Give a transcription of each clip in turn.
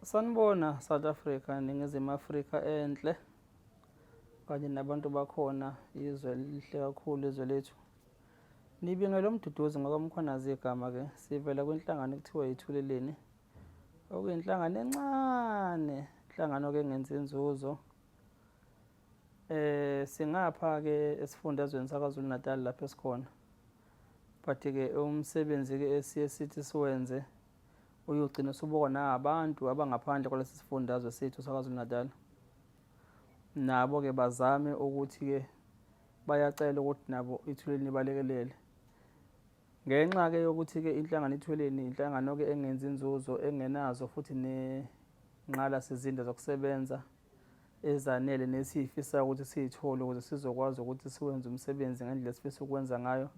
Sanibona South Africa, Ningizimu Afrika enhle kanye nabantu bakhona, izwe elihle kakhulu izwe lethu. Nibingele uMduduzi ngakwaMkhwanazi igama ke, sivela kwinhlangano ekuthiwa Ithuleleni, okuyinhlangano encane, inhlangano ke engenzi inzuzo. Singapha ke esifundazweni saKwaZulu Natal lapho esikhona. But ke umsebenzi ke esiye sithi siwenze uyogcina usubukwa nabantu abangaphandle kwalesi sifundazwe sethu saKwaZulu Natal. Nabo ke bazame ukuthi ke bayacela ukuthi nabo Ithuleleni ibalekelele. Ngenxa ke yokuthi ke inhlangano Ithuleleni inhlangano ke engenzi inzuzo, engenazo futhi nenqalasizinda zokusebenza ezanele nesiyifisa ukuthi siyithole ukuze sizokwazi ukuthi siwenze umsebenzi ngendlela esifisa ukwenza ngayo.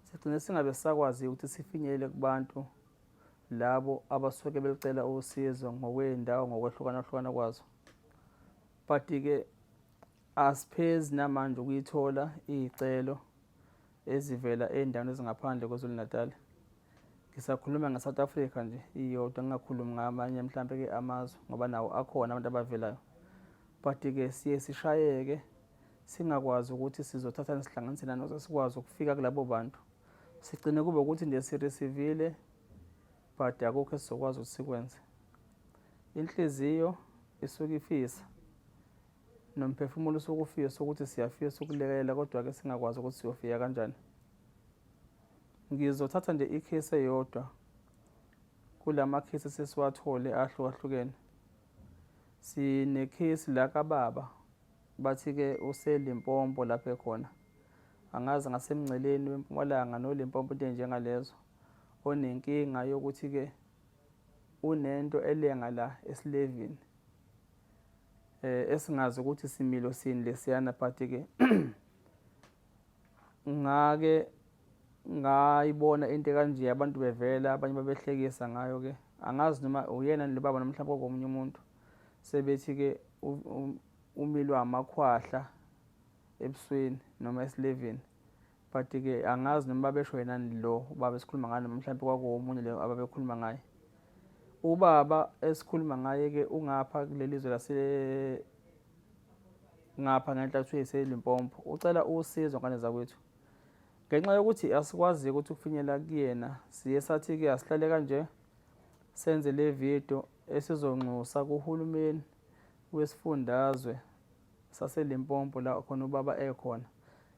Sigcine singabe sisakwazi ukuthi sifinyelele kubantu labo abasuke belicela usizo ngokwey'ndawo ngokwehlukana hlukana kwazo. But-ke asiphezi namanje ukuyithola iy'celo ezivela ey'ndaweni ezingaphandle KwaZulu Natal. Ngisakhuluma nge-South Africa nje iyodwa, ngingakhulumi ngamanye mhlampe-ke amazwe ngoba nawo akhona abantu abavelayo. But-ke siye sishayeke singakwazi ukuthi sizothatha sihlanganise nani ukuze sikwazi ukufika kulabo bantu. Sigcine kube ukuthi nje sirisivile but akukho esizokwazi ukuthi sikwenze. Inhliziyo isuke ifisa nomphefumulo usuke ufisa ukuthi siyafisa ukulekelela kodwa-ke singakwazi ukuthi siyofika kanjani. Ngizothatha nje ikhesi eyodwa kulamakhesi esesiwathole ahlukahlukene. Sinekhesi la kababa bathi-ke useLimpopo lapho ekhona, angazi ngasemngceleni weMpumalanga noLimpopo, into enjengalezo, onenkinga yokuthi-ke unento elenga la esilevini esingazi ukuthi similo sini lesiyana, but ke ngake ngayibona into kanje abantu bevela, abanye babehlekisa ngayo ke, angazi noma uyena lo baba noma mhlawumbe komunye umuntu, sebethi ke umilwa amakhwahla ebusweni noma esilevini, but ke angazi noma babesho yena lo ubaba esikhuluma ngaye noma mhlawumbe kwakuwomunye lo ababekhuluma ngaye. Ubaba esikhuluma ngaye ke ungapha kuleli zwe lase ngapha ngenhla kuthiwa iseLimpopo, ucela usizo ngane zakwethu. Ngenxa yokuthi asikwazi ukuthi ukufinyela kuyena, siye sathi-ke asihlale kanje senze le video esizonxusa kuhulumeni wesifundazwe saseLimpopo la khona ubaba ekhona,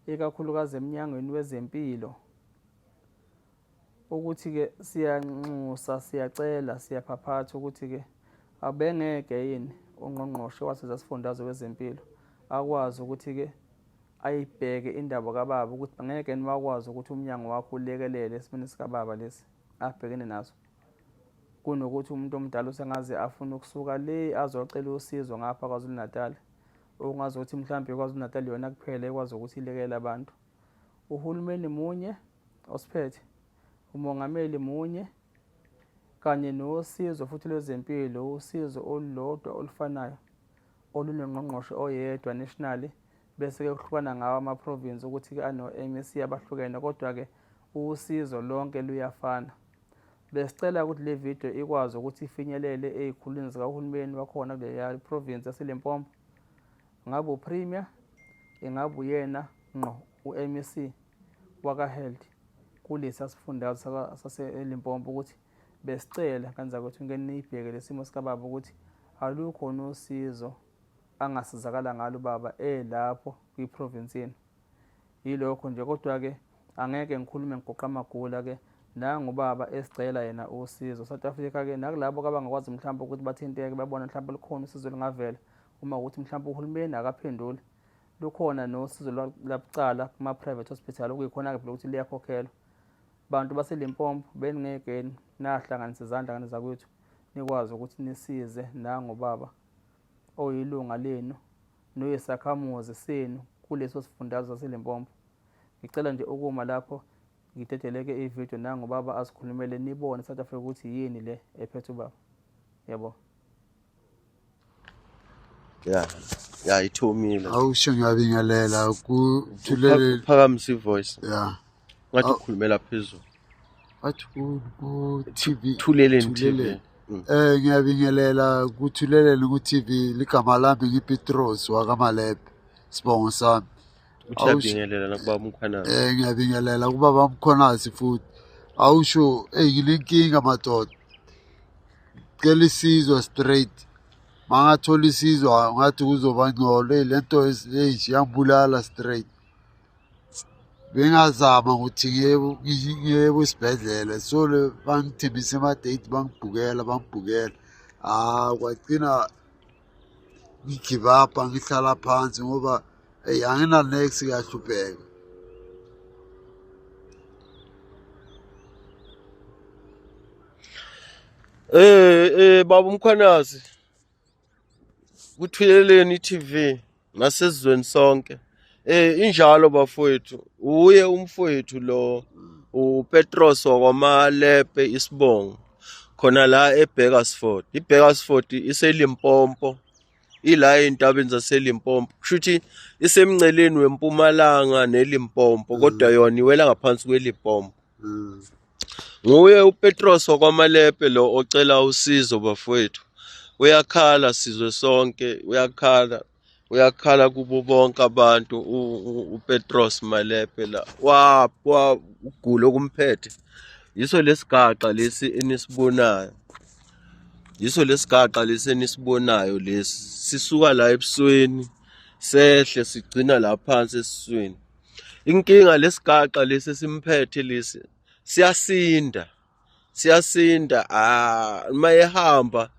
ikakhulukazi emnyangweni wezempilo, ukuthi-ke siyanxusa, siyacela, siyaphaphatha ukuthi-ke abengeke yini ungqongqoshe wasesifundazwe wezempilo akwazi ukuthi-ke ayibheke indaba kababa, ukuthi angeke niwakwazi ukuthi umnyango wakho ulekelele esimeni sikababa lesi abhekene naso, kunokuthi umuntu omdala usengaze afune ukusuka le azocela usizo ngapha KwaZulu Natal, okungazi ukuthi mhlawumbe KwaZulu Natal yona kuphela ekwazi ukuthi ilekelele abantu. Uhulumeni munye osiphethe, umongameli munye, kanye nosizo futhi lwezempilo, usizo olulodwa olufanayo olunongqongqoshe oyedwa nationally, bese-ke kuhlukana ngawo ama-province ukuthi-ke ano-MEC abahlukene, kodwa-ke usizo lonke luyafana. Besicela ukuthi le video ikwazi ukuthi ifinyelele ey'khulwini zikahulumeni wakhona kuleya province yaseLimpopo, ngabe uPremier, ingabe uyena ngqo u-MEC waka-Health kulesa sifundazwe saseLimpopo, ukuthi besicela kanzakwethu ngeke niyibheke lesimo sikababa ukuthi alukho usizo angasizakala ngalo baba elapho kwiprovince yenu. Yilokho nje, kodwa-ke angeke ngikhulume ngigoqa amagula ke, nangu ubaba esicela yena usizo. South Africa ke nakulabo abangakwazi mhlawumbe ukuthi bathinteke babone mhlawumbe lukhona usizo olungavela uma ukuthi mhlawumbe uhulumeni akaphenduli, lukhona nosizo lwabucala kuma-private hospital okuyikhona-ke phela ukuthi liyakhokhelwa. Bantu baseLimpopo beningeke nahlanganisa izandla ngane zakwethu nikwazi ukuthi nisize nangu baba oyilunga lenu noyisakhamuzi senu kuleso sifundazwe saseLimpopo. Ngicela nje ukuma lapho ngidedeleke ividiyo nangu baba azikhulumele, nibone South Africa ukuthi yini le ephethe ubaba. Yabo. Ya, ithomile. Awusho, ngiyabingelela kuthulele. Phakamisa ivoice. Ya. Ngathi ukhulumela phezulu. Bathi ku TV. Thuleleni TV. Ngiyabingelela kuthuleleni ku-TV ligama lami ngiPetros wakaMalepe sibongo sami. Uthi uyabingelela nakubaba uMkhwanazi. Ngiyabingelela kubaba Mkhwanazi futhi. Awusho, ey nginenkinga madoda. Cela isizwa straight. Mangathola isizwa ngathi kuzoba ngcono. Ey lento ey iyangibulala straight. Bengazama ukuthi ngiye esibhedlela solo bangithembise ama-date bangibhukela bangibhukela. Ah kwagcina ngi-give up ngihlala phansi ngoba eyi angina-nex ngiyahlupheka. Baba uMkhwanazi kuthuleleni i-TV nasesizweni sonke. Injalo bafowethu, uye umfowethu lo uPetros wakwaMalepe isibongo khona la eBakersford. IBakersford iseLimpopo, ila ey'ntabeni zaseLimpopo. Kusho ukuthi isemngceleni weMpumalanga neLimpopo, kodwa yona iwela ngaphansi kweLimpopo. Nguye uPetros wakwaMalepe lo ocela usizo bafowethu. Uyakhala sizwe sonke, uyakhala, uyakhala kubo bonke abantu uPetros Malepe la. Wa ugula okumphethe. Yiso lesigaxa lesi enisibonayo. Yiso lesigaxa lesi enisibonayo lesi. Sisuka la ebusweni sehle sigcina la phansi esiswini. Inkinga lesigaxa lesi esimphethe lesi siyasinda, siyasinda. Ah, uma ehamba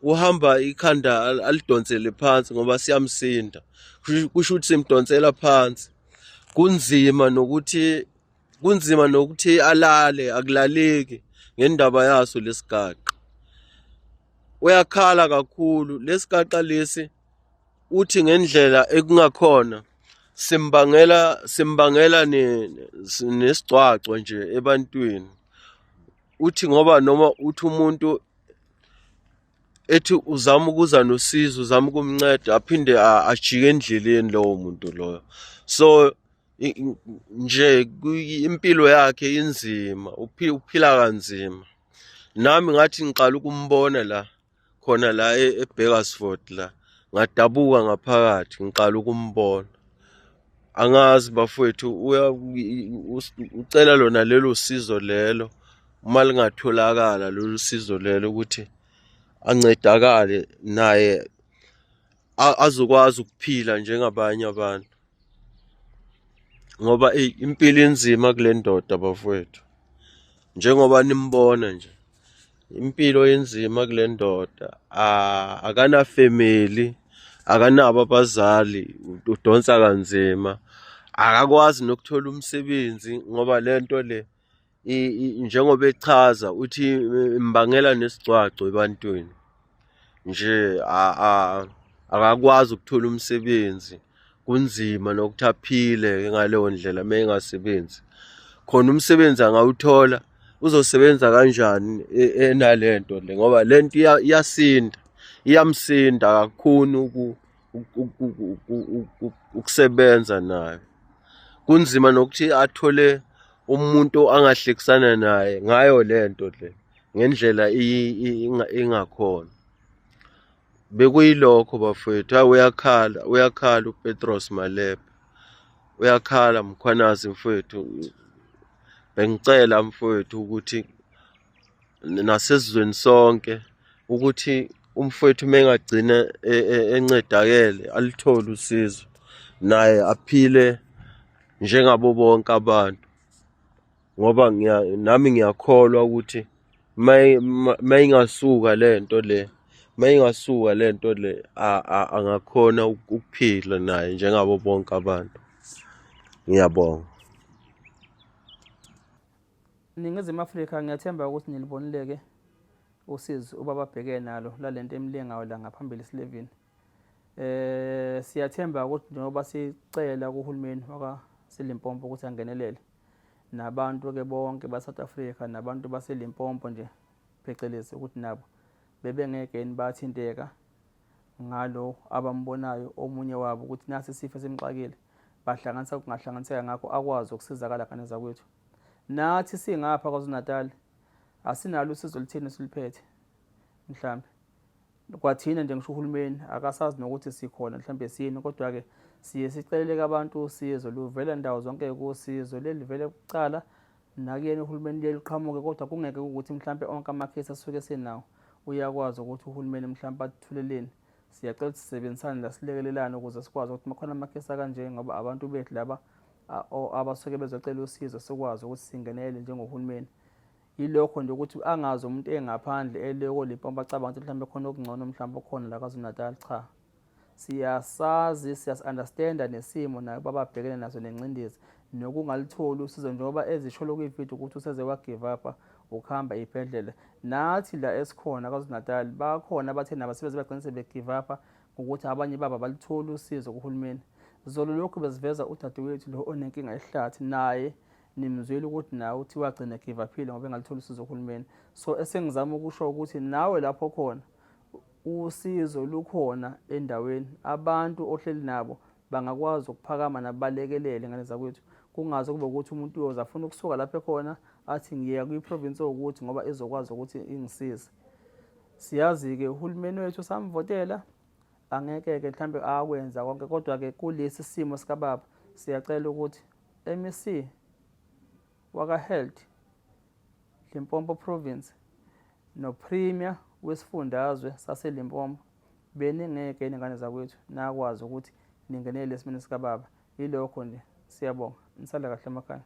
uhamba ikhanda alidonsele phansi ngoba siyamsinda, kusho ukuthi simdonsela phansi. Kunzima nokuthi kunzima nokuthi alale, akulaleki ngendaba yaso lesigaxa. Uyakhala kakhulu lesigaxa lesi. Uthi ngendlela ekungakhona simbangela simbangela nesigcwagcwa nje ebantwini. Uthi ngoba noma uthi umuntu ethi uzama ukuza nosizo, uzama ukumnceda aphinde ajike endleleni lowo muntu loyo. So nje impilo yakhe inzima, uphila kanzima. Nami ngathi ngiqala ukumbona la khona la eBakersford la ngadabuka ngaphakathi ngiqala ukumbona. Angazi bafowethu ucela lona lelo sizo lelo uma lingatholakala lolu sizo lelo ukuthi ancedakale naye azokwazi ukuphila njengabanye abantu ngoba eyi impilo inzima kule ndoda bafowethu njengoba nimbona nje. Impilo inzima kule ndoda akanafemeli, akanabo abazali, udonsa kanzima, akakwazi nokuthola umsebenzi ngoba le nto le njengoba echaza uthi imbangela nesigcwagcwa ebantwini nje akakwazi ukuthola umsebenzi. Kunzima nokuthi aphile ngaleyo ndlela uma engasebenzi. Khona umsebenzi angawuthola uzosebenza kanjani enale nto le ngoba le nto iyasinda, iyamsinda akakhoni ukusebenza nayo. Kunzima nokuthi athole umuntu angahlekisana naye ngayo le nto le ngendlela ingakhona. Bekuyilokho bafowethu, hayi uyakhala, uyakhala uPetros Malepe. Uyakhala Mkhwanazi mfowethu. Bengicela mfowethu ukuthi nasesizweni sonke ukuthi umfowethu uma engagcina e, e, encedakele alithole usizo naye aphile njengabo bonke abantu. Ngoba nami ngiyakholwa ukuthi mayingasuka le nto le, mayingasuka le nto le angakhona ukuphila naye njengabo bonke abantu. Ngiyabonga. Ningizimu Afrika ngiyathemba ukuthi nilibonile-ke usizi ubaba abhekene nalo lalento emlingayo la ngaphambili esilevini. Siyathemba ukuthi njengoba sicela kuhulumeni wakaseLimpopo ukuthi angenelele nabantu ke bonke ba-South Africa nabantu baseLimpopo nje phecelezi ukuthi nabo bebengeke yini bathinteka ngalo abambonayo omunye wabo ukuthi nasi isifo esimxakile bahlanganisa kungahlanganiseka ngakho akwazi ukusizakala ngane zakwethu. Nathi singapha KwaZulu-Natal asinalo usizo olutheni esiluphethe. Mhlambe kwathina nje ngisho uhulumeni akasazi nokuthi sikhona mhlambe siyini, kodwa-ke siye siceleleke abantu usizo luvela ndawo zonke kusizo leli vele kucala nakuyena uhulumeni liye liqhamuke, kodwa kungeke ukuthi mhlampe onke amakhesi asuke senawo uyakwazi ukuthi uhulumeni mhlampe athuleleni. Siyacela ukuthi sisebenzisane la silekelelane ukuze sikwazi ukuthi makhona amakhesi akanje, ngoba abantu bethu laba abasuke bezocela usizo sikwazi ukuthi singenele njengohulumeni. Yilokho nje ukuthi angazi umuntu engaphandle ele koLimpopo acabanga ukuthi mhlawumbe khona okungcono mhlawumbe okhona la KwaZulu-Natal. Cha, siyasazi, siyasi-understanda nesimo nayo bababhekene naso nengcindezi nokungalitholi usizo, njengoba ezisholo kwividiyo ukuthi useze wa-give up ukuhamba ey'bhedlela. Nathi la esikhona KwaZulu-Natal bakhona abathe nabo sebeze bagcine sebe-give up ngokuthi abanye babo abalutholi usizo kuhulumeni. Zolo lokhu beziveza udadewethu lo onenkinga ehlathi, naye nimzwile ukuthi nawe uthi wagcina give up-ile ngoba engalitholi usizo kuhulumeni. So esengizama ukusho ukuthi nawe lapho khona usizo lukhona endaweni, abantu ohleli nabo bangakwazi ukuphakama nabalekelele ngane zakwethu, kungaze kube ukuthi umuntu uyoze afuna ukusuka lapho ekhona athi ngiya kwi-province owukuthi ngoba izokwazi ukuthi ingisize. Siyazi-ke uhulumeni wethu samvotela, angeke-ke mhlambe akwenza konke, kodwa-ke kulesi simo sikababa siyacela ukuthi MEC waka-Health Limpopo Province noPremier wesifundazwe saseLimpopo beningeke ningane zakwethu nakwazi ukuthi ningenele esimeni sikababa. Yilokho nje, siyabonga, nisale kahle emakhaya.